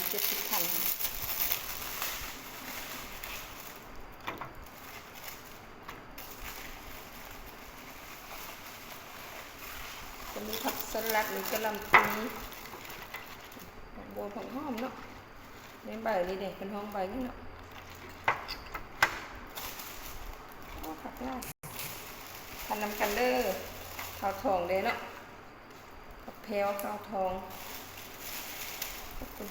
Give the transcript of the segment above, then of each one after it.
ເຈັດສິບພັນ. ຈະມີຜັກສະຫຼັດ ມີກະຫຼ່ຳປີ ຜັກບົວ ຜັກຫອມເນາະ. ໃນໃບນີ້ເດ້ ເພິ່ນຫ້ອງໃບນີ້ເນາະ. ໂອ້ ຜັກຫຼາຍ. ພັນນຳກັນເດີ ຂາວທອງເດ້ເນາະ. ຜັກແພວ ຂາວທອງ ຂອບຄຸນ.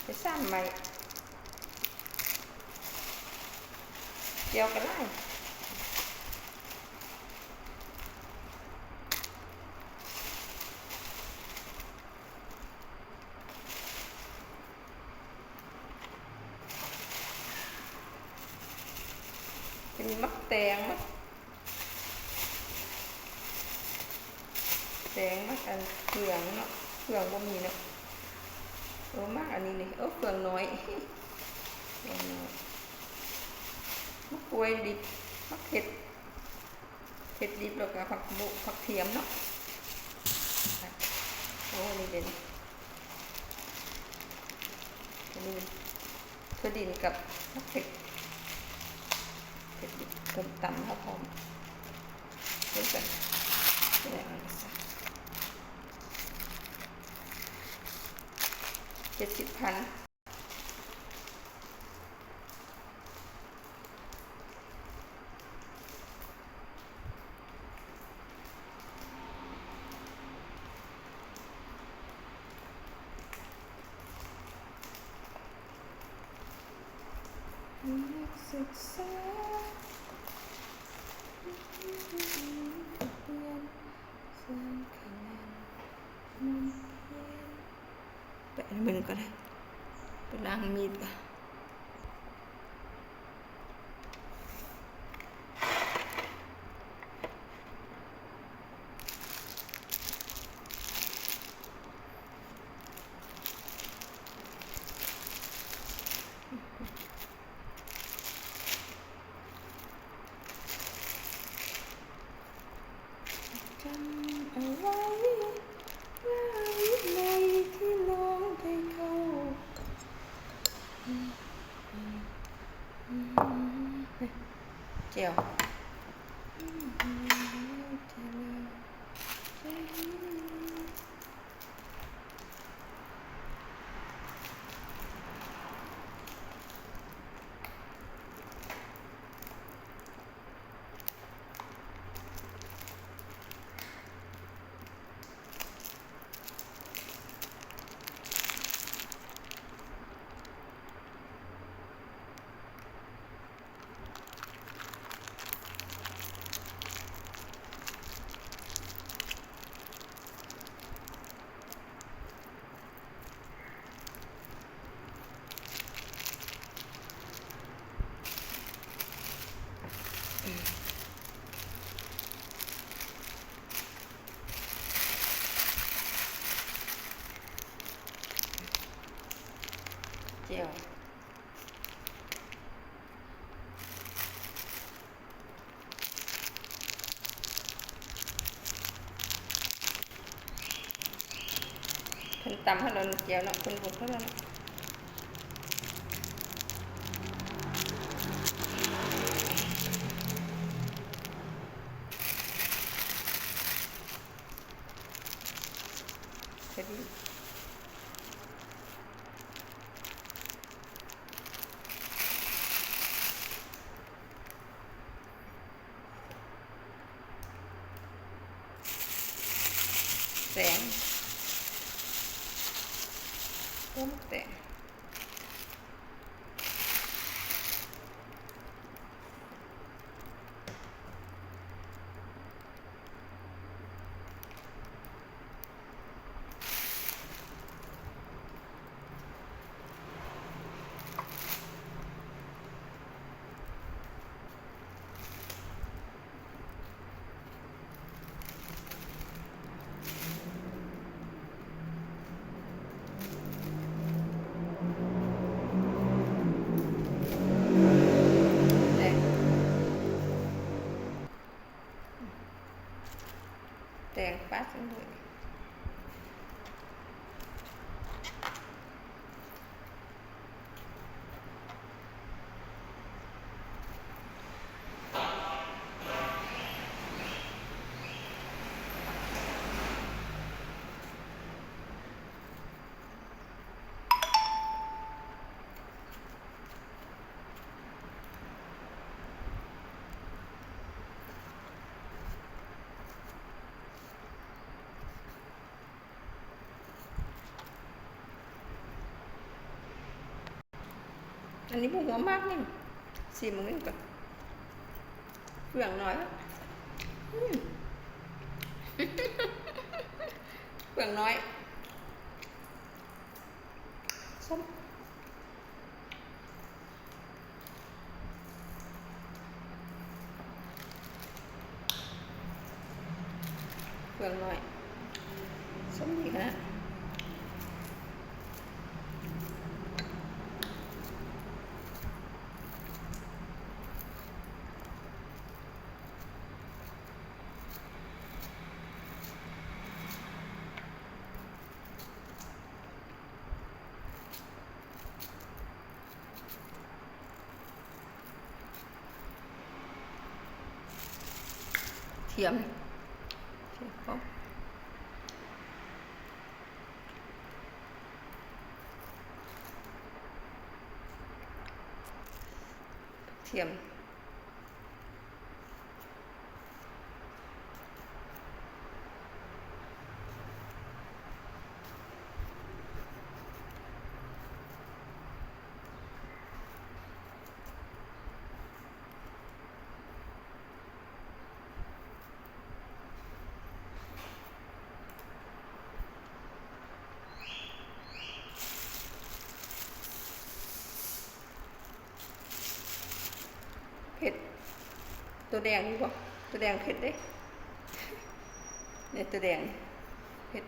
ໄປສາມໄມ້ ແຈ່ວກໍຫຼາຍ. ຈະມີໝາກແຕງ ໝາກແຕງ ໝາກອັນເຟືອງເນາະ ເຟືອງບໍ່ມີເນາະ. ໂອ້ ໝາກອັນນີ້ນີ້ ໂອ້ ເຟືອງນ້ອຍ ເຟືອງນ້ອຍ. ໝາກກ້ວຍດິບ ໝາກເຜັດ ເຜັດດິບ ແລ້ວກໍຜັກບຸ ຜັກທຽມເນາະ. ໂອ້ ນີ້ເປັນ ອັນນີ້ ຖົ່ວດິນກັບໝາກເຜັດ ເຜັດດິບ ເພິ່ນຕຳເຂົ້າພ້ອມເຂົ້າກັນ. ເຈັດສິບພັນ. ນັກສຶກສາ ໄປອັນໜຶ່ງກໍໄດ້ ໄປລ້າງມີດກ່ອນ. ຈຳເອົາໄວ້ ວ່າວິໄລທີ່ນ້ອງໄດ້ເຂົ້າ ແຈ່ວ. ແຈ່ວ ເພິ່ນຕຳໃຫ້ແລ້ວ ແຈ່ວເນາະ ເພິ່ນບົດໃຫ້ແລ້ວເນາະ. ແຕງ ຕົ້ມແຕງ. ເ ແຕງປາດລົງເລີຍ. ອັນນີ້ບໍ່ຫົວມາກນີ້ ຊີມເບິ່ງນີ້ກ່ອນ. ເຟືອງນ້ອຍ ອືມ ເຟືອງນ້ອຍ ສົ້ມ. ເຟືອງນ້ອຍ ສົ້ມດີຂະໜາດ. ທຽມ ທຽມ ທຽມ. ເຜັດ ໂຕແດງນີ້ບໍ່? ໂຕແດງເຜັດເດ້ ນີ້ໂຕແດງເຜັດ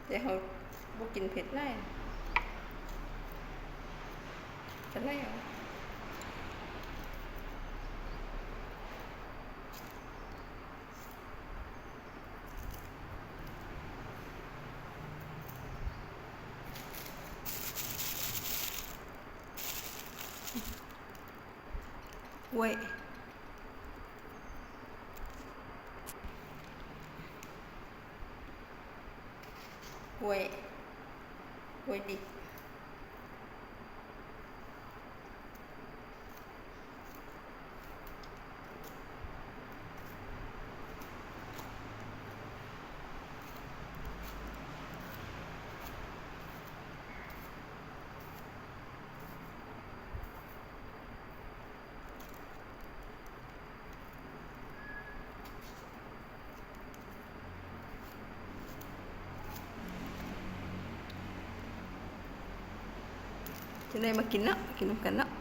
ແຕ່ເຮົາບໍ່ກິນເຜັດຫຼາຍ ຈະໄດ້ເອົາ. ກ້ວຍ ກ້ວຍ ກ້ວຍດິບ. ຈັ່ງໃດມາກິນເນາະ ກິນນຳກັນເນາະ.